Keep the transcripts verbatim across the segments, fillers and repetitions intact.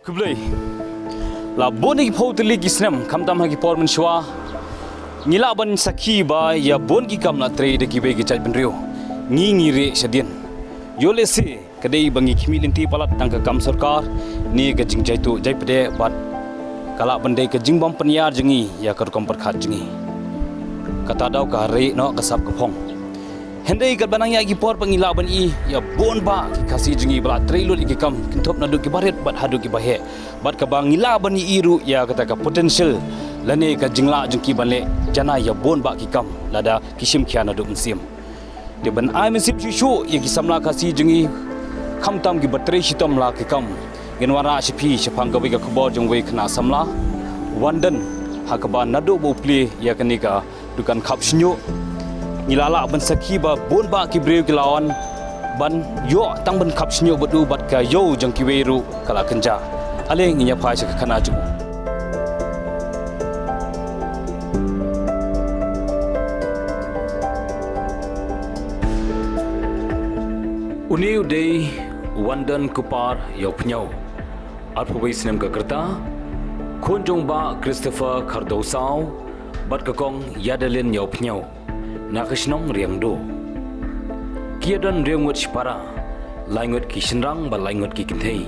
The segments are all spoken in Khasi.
Khublei. La bun ïa ki phew tylli ki snem, khamtam ha ki por mynshuwa, ngi lah ban sakhi ba ïa bun ki kam la trei da kiwei ki jaitbynriew. Ngi ngi rieh shadien. Ïoh lehse ka dei ba ngi khmih lynti palat tang ka kam sorkar ne ka jingjaituh jaipdeh bad ka lah ban dei ka jingbym pynïar jong ngi ïa ka rukom pyrkhat jong ngi. Kata daw ka rieh noh ka sap ka phong. Hynrei katba nang ïaid ki por pat ngi lah ban i ïa bun bah ki Khasi jong ngi ba la trei lut ïa ki kam kynthup naduh kiba rit bad haduh kiba heh. Bad kaba ngi lah ban i ruh ïa kata ka potential lane ka jinglah jong ki ban leh janai ïa bun bah ki kam lada ki shim khia naduh mynsiem. Te ban ai mynsiem shuh shuh ïa ki samla Khasi jong ngi, khamtam kiba trei shitom la ki kam, ngin wanrah sha phi shaphang kawei ka khubor jong uwei u khynnah samla, Wandon, ha kaba naduh ba u plie ïa kane ka dukan khap shñiuh. Ngi la lah ban sakhi ba bun bah ki briew ki la wan ban ïoh tang ban khap shñiuh bad u, bad ka ïew jong kiwei ruh ka la kynjah. Ale ngin ïa phai sha ka khana jong u. Une u dei u Wandon Kupar Ïawphñiaw, arphew wei snem ka rta, khun jong u Bah Christopher Khardew Saw bad ka Kong Ïadalin Ïawphñiaw, na ka shnong Riangdo. Ki ïadon hynriew ngut shipara, lai ngut ki shynrang bad lai ngut ki kynthei.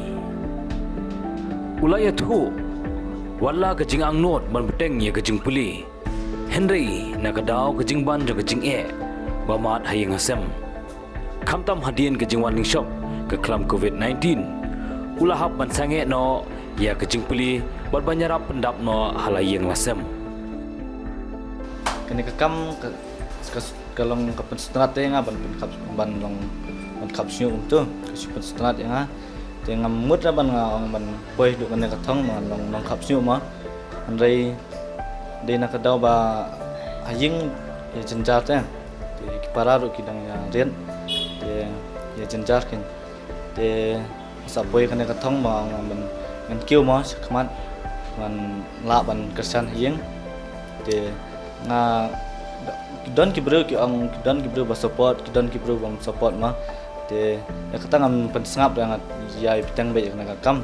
U la ïathuh wat la ka jingangnud ban bteng ïa ka jingpule, hynrei na ka daw ka jingban jong ka jingeh ba mad ha ïing ha sem, khamtam hadien ka jingwan lyngshop ka khlam covid nineteen, u la hap ban sangeh noh ïa ka jingpule bad ban ïarap pyndap noh ha la ïing la sem. Kane ka kam ka, ka, ka long ka pynsngewtynnat ïa nga ban pynkhap, ban long, ban khap shñiuh kumto, ka shu pynsngewtynnat ïa nga. Te ngam mut ra ban, nga ong ban poi haduh kane ka thong ban long nongkhap shñiuh mo. Hynrei dei na ka daw ba ha ïing ïa jynjar te. Te ki para ruh ki dang ïa riat. Te ïa jynjar keiñ. Te sa poi kane ka thong ba ngan, ngan kiew mo sha khmat, ngan lah ban kyrshan ha ïing. Te nga, ki don ki briew ki ong, ki don ki briew ba support, ki don ki briew bym support mo. Te ïa kata ngam pynsngap, ïa nga ïa bteng beit ïa kane ka kam.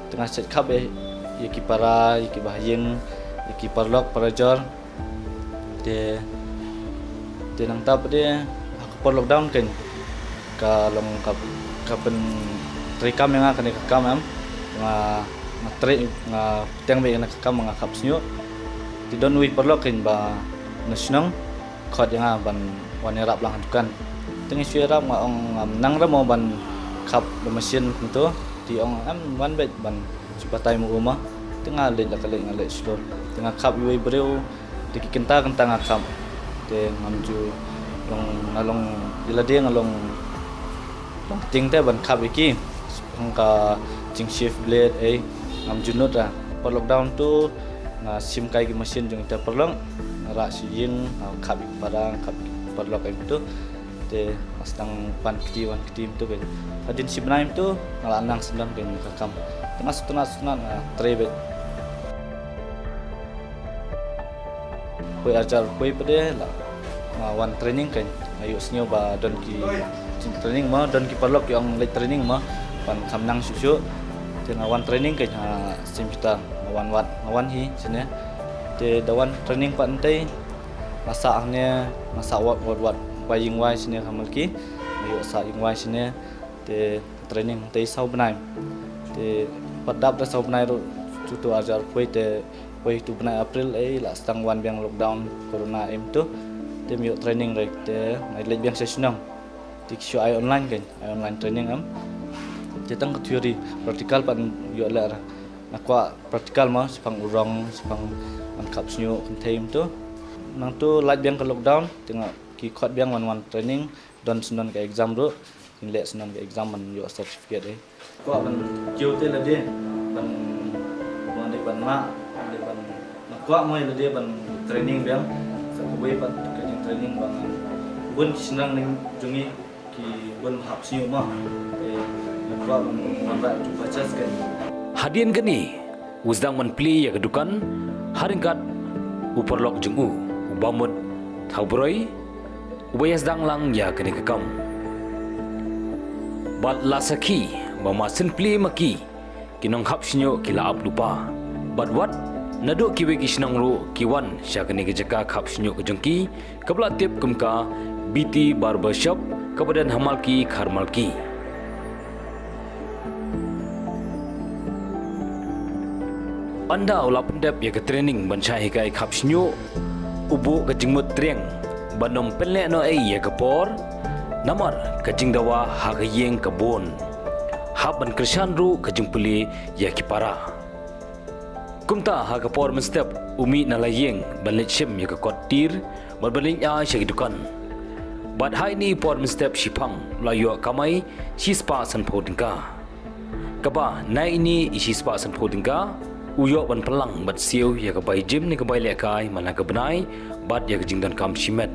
Te nga shait khap ïa, ïa ki para, ïa ki bahaïing, ïa ki paralok parajor. Te, te nangta pat de ha ka por lockdown keiñ ka long ka, ka pyntreikam ïa nga kane ka kam em. Nga, nga trei, nga bteng beit ïa kane ka kam, nga khap shñiuh. Te don uwei u paralok keiñ ba na shnong khot ïa nga ban wan ïarap lang ha dukan. Te nga shu ïarap, nga ong ngam nang re mo ban khap da machine kumto. Te ong em, wan beit ban shu batai ma u mo. Te nga leit la ka leit, nga leit shlur. Te nga khap ïa uwei u briew. Te ki kynta kynta nga khap. Te ngam ju long, nga long ïa lade nga long, long ktieng te ban khap ïa ki. Hangta ka jing shift blade ei, ngam ju nud ra. Por lockdown to nga shim kai ki machine jong ita paralok. Nga rah sha ïing, nga khap ïa ki para, nga khap ïa ki paralok ei kumto. Te nga sdang wan kti wan kti kumto keiñ. Hadien shi bnai kumto nga la nang syndon keiñ ka kam. Te nga sngewtynnat sngewtynnat, nga trei beit. Hynrei arjar hynrei pat de la nga wan training keiñ. Nga ïohsngew ba don ki jing training mo, don ki paralok ki ong leit training mo, ban kham nang shuh shuh. Te nga wan training keiñ ha Symbitar, nga wan wad, nga wan hi shane. Te da wan training pat hangtei, nga sah hangne, nga sah wad wad wad, ba ïing wai shane ha Malki. Nga ïoh sah ïing wai shane. Te training hangtei saw bnai. Te pat dap da saw bnai ruh, tu tu arjar hynrei te, hynrei tu bnai April ei la sdang wan biang lockdown corona em tu. Te me ïoh training re te nga leit biang sha shnong. Te ki shu ai online keiñ, ai online training em. Te tang ka theory, practical pat ïoh leh ra. Nga kwah practical mo, shaphang u rong, shaphang ban khap shñiuh kynthei em tu. Nangtu lait biang ka lockdown, te nga ki khot biang wan wan training, don syndon ka exam ruh. Kin leh syndon ka exam ban ïoh certificate ei. Kwah ban kiew te lade ban, ban dei ban mah, dei ban, nga kwah mo ïa lade ban training biang. Sa kawei pat ka jing training ba ngan, bun ki shynrang jong ngi ki bun hap shñiuh mo. Te nga kwah ban wanrah ïa u purchase keiñ. Hadien kane u sdang ban plie ïa ka dukan ha ryngkat u paralok jong u, u Bamut Thawbroi, uba ïa sdang lang ïa kane ka kam. Bad la sakhi ba mar syn plie ma ki, Ki nongkhap shñiuh ki la ap lypa. Bad wat naduh kiwei ki shnong ruh ki wan sha kane ka jaka khap shñiuh ka jong ki, kaba la tip kum ka B T Barber Shop, kaba don ha Malki, Kharmalki. Ynda u la pyndep ïa ka training ban shah hikai khap shñiuh, u buh ka jingmut triang ban ym pynleh noh ei ïa ka por, namar ka jingdawa ha ka ïing ka bun. Hap ban kyrshan ruh ka jingpule ïa ki para. Kumta ha ka por mynstep u mih na la ïing ban leit shim ïa ka kot tir, bad ban leit ai sha ki dukan. Bad ha ine i por mynstep shiphang u la ïoh kamai shispah sanphew tyngka. Kaba na ine i shispah sanphew tyngka u ïoh ban pynlang bad siew ïa ka bai jim ne ka bai lehkai man la ka bnai, bad ïa ka jingdonkam shimet.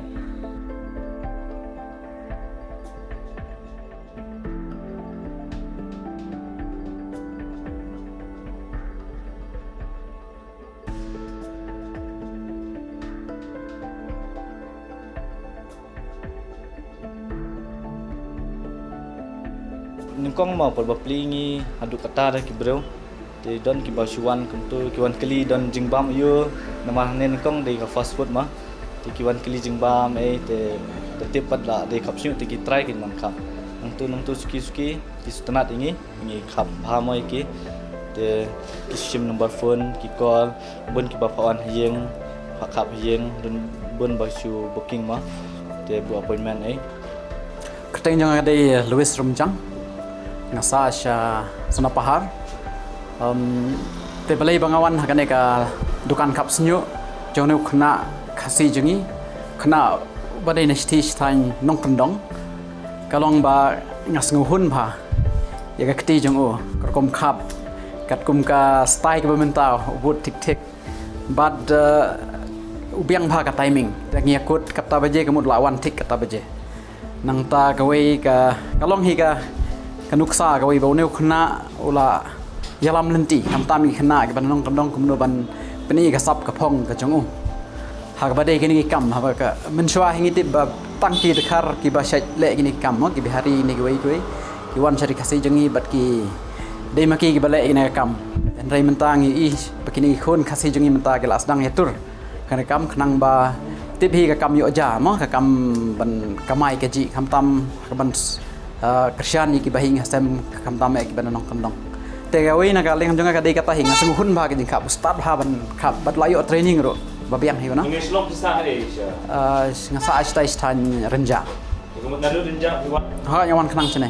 Nyngkong ma por bapli ngi haduh katta da ki briew. Te don kiba shu wan kumto, ki wan kylli don jingbam aiu, namar hangne nyngkong dei ka fast food ma. Te ki wan kylli jingbam ei, te, te tip pat la dei khap shñiuh, te ki try kin wan khap. Nangtu nangtu suki suki ki sngewtynnat ïa ngi, ngi khap bha mo ïa ki. Te ki shim number phone, ki call, bun kiba phah wan ha ïing, phah khap ha ïing, don bun ba shu booking ma. Te buh appointment ei. Kyrteng jong nga dei Louis Rymjang. Nga sah sha Sonapahar. Um, te balei ba nga wan ha kane ka dukan khap shñiuh jong une u khynnah Khasi jong ngi, khynnah ba dei na shithi shithaiñ nongkyndong. Ka long ba nga sngewhun bha ïa ka kti jong u, ka rukom khap, katkum ka style kaba mynta u bud thik thik. Bad, eh, u biang bha ka timing. Te ngi ïakut katta baje, ka mut la wan thik katta baje. Nangta kawei ka, ka long hi ka, ka nuksa kawei ba une u khynnah u la ïalam lynti, khamtam ïa ki khynnah kiba na nongkyndong kumno ban pyni ka sap ka phong ka jong u ha kaba dei kine ki kam, haba ka mynshuwa hi ngi tip ba tang ki dkhar kiba shait leh kine ki kam, mo, ki Bihari ne kiwei kiwei ki wan sha ri Khasi jong ngi bad ki dei ma ki kiba leh kine ki kam. Hynrei mynta ngi ïohi ba kine ki khun Khasi jong ngi mynta ki la sdang ïatur kane ka kam khnang ba tip hi ka kam ïoh ja, mo, ka kam ban kamai kajih, khamtam ka ban, ah, kyrshan ïa kiba hi ha sem, khamtam ïa kiba na nongkyndong. Te kawei na ka liang jong nga ka dei kata hi, nga sngewhun bha ka jingkhap, u start bha ban khap bad la ïoh training ruh ba biang hi, no? Ngi shlong pisa ha dei sha. Ah, nga sah shtai shtai Rynjah. Ka mut naduh Rynjah ki wan. Ha, nga wan khnang shane.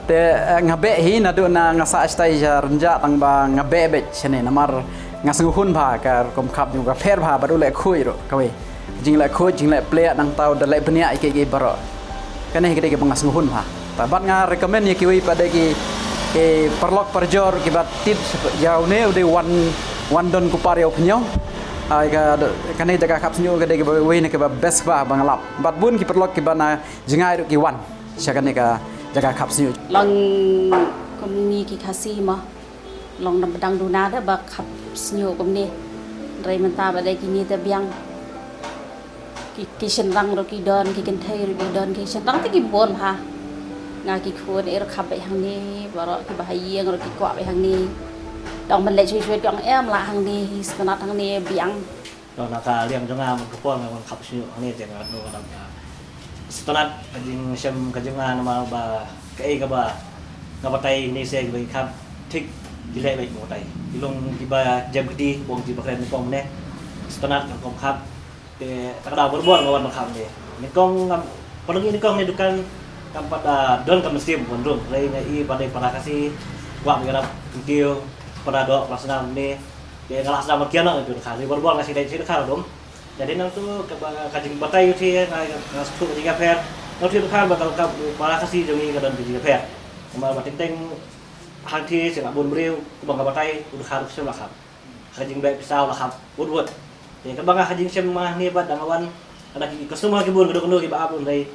Te, eh, nga beh hi naduh na nga sah shtai sha Rynjah tang ba nga beh beh shane namar nga sngewhun bha ka rukom khap jong u, ka pher bha bad u leh khuid ruh kawei. Jingleh khuid, jingleh pliah, nangta u da leh bniah ïa kiei kiei baroh. Kane hi ka dei kaba nga sngewhun bha. Ta bad nga recommend ïa kiwei pat de ki, ki paralok parajor kiba tip ïa une u dei u wan, wan don ku par ïa u pynïaw. Ai ka, kane jaka khap shñiuh ka dei kaba wei na kaba best bha ba nga lap. Bad bun ki paralok kiba na jngai ruh ki wan sha kane ka jaka khap shñiuh. Long kumne ki Khasi mo. Long dang ba dang duna da ba khap shñiuh kumne. Hynrei mynta ba dei kine te biang. Ki, ki shynrang ruh ki don, ki kynthei ruh ki don, ki shynrang te ki bun bha. Nga ki khun eh ruh khap beit hangne, baroh kiba ha ïing ruh ki kwah beit hangne. Dang ban leit shuwa shuwa ki ong em lah hangne, hi sngewtynnat hangne biang. Long na ka liang jong nga man ka por nga wan khap shñiuh hangne te nga don ka dang, ah, sngewtynnat ka jingshem ka jong nga namar ba kaei kaba nga batai ne se kiba ngi khap thik ki leh beit ba batai. Ki long kiba jem kti bong kiba kren nyngkong ne. Sngewtynnat ka rukom khap. Te ta ka daw barabor nga wan ban khap ne. Nyngkong ngam, pynlong nyngkong ne dukan ngam pat, ah, don ka mynsiem ban rung. Hynrei nga i ba dei para Khasi kwah ban ïarap kyntiew, para doh para snam ne. Te nga lah sdang ban kian noh ïa u dkhar. Hynrei barabor nga sngewthuh ïa u dkhar dum. Jadi nangtu kaba ka jingbatai u te nga, nga sngewthuh ka jingïapher. Nga sngewthuh dkhar ba ka, ka para Khasi jong ngi ka don ka jingïapher. Namar ba teng teng hangtei sha ka bun briew, kaba nga batai u dkhar u shem la khap. Ka jingbeh pisa u la khap wut wut. Te kaba nga ka jingshem ma hangne bad dang wan, ka da ki customer ki bun, ka dei kano kiba ap, hynrei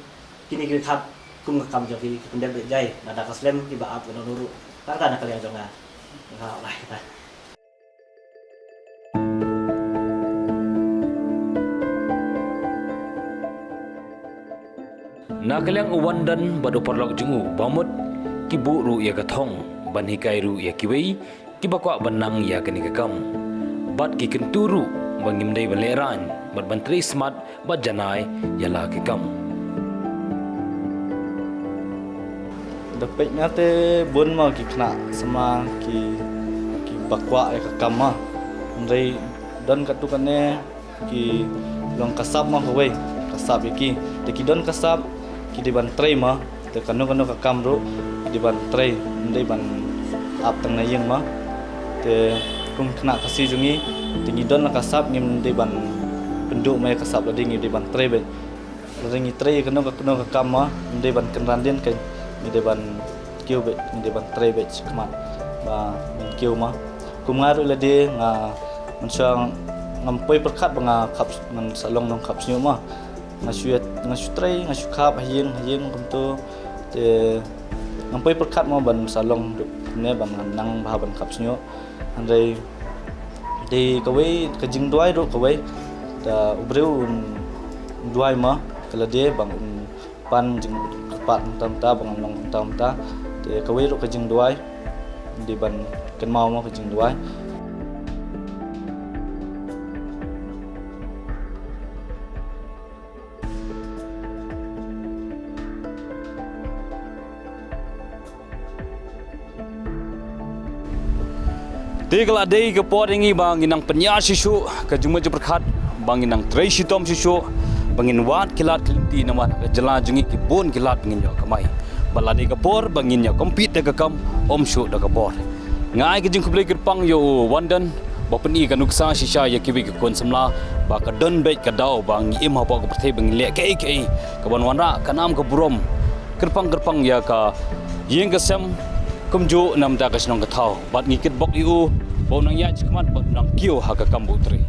kine ki khap kum ka kam jong ki, ki pyndep beit jai, lada ka slem kiba ap ka don ruh. Kata na ka liang jong nga. Nga lah kita. Na ka liang u Wandon bad u paralok jong u ba mut ki buh ruh ïa ka thong ban hikai ruh ïa kiwei kiba kwah ban nang ïa kane ka kam. Bad ki kyntu ruh ba ngim dei ban lehraiñ bad ban trei smat bad janai ïa la ki kam. Da peit nga te bun ma ki khynnah samla ki, kiba kwah ïa ka kam ma. Hynrei don katto katne ki long ka sap ma kawei, ka sap ïa ki. Te ki don ka sap, ki dei ban trei ma. Te kano kano ka kam ruh ki dei ban trei, ym dei ban ap tang na ïing ma. Te kum khynnah Khasi jong ngi, te ngi don la ka sap, ngim dei ban pynduh ma ïa ka sap, lada ngi dei ban trei beit. Lada ngi trei kano ka, kano ka kam ma, ym dei ban kynran dien, ka ngi dei ban kiew beit, ngi dei ban trei beit shakhmat ba ngin kiew ma. Kum nga ruh lade nga, mynshuwa ngam poi pyrkhat ba nga khap, ngan sa long nongkhap shñiuh ma. Nga shu, nga shu trei, nga shu khap ha ïing ha ïing kumto. Te ngam poi pyrkhat ma ban sa long ruh ne ban nang bha ban khap shñiuh. Hynrei dei kawei ka jingduwai ruh kawei. Te u briew un duwai ma ka lade ba un pan jingkyrpad mynta mynta, ba ngan long mynta mynta. Te kawei ruh ka jingduwai, dei ban kynmaw ma ka jingduwai. Te ka la dei ka por ïa ngi ba ngin nang pynïar shuh shuh ka jingmut jingpyrkhat, ba ngin nang trei shitom shuh shuh, ba ngin wad ki lad ki lynti, namar ha ka jylla jong ngi ki bun ki lad ba ngin ïoh kamai. Bad la dei ka por ba ngin ïa compete da ka kam, ym shuh da ka bor. Nga ai ka jingkhublei kyrpang ïa u Wandon ba pyni ka nuksa shisha ïa kiwei ki khun samla ba ka don beit ka daw ba ngi im hapoh ka pyrthei ba ngin leh kaei kaei kaban wanrah ka nam ka burom. Kyrpang kyrpang ïa ka ïing ka sem kumjuh na bynta ka shnong ka thaw. Bad ngi kitbok ïa u ba u nang ïaid shakhmat bad u nang kiew ha ka kam ba u trei.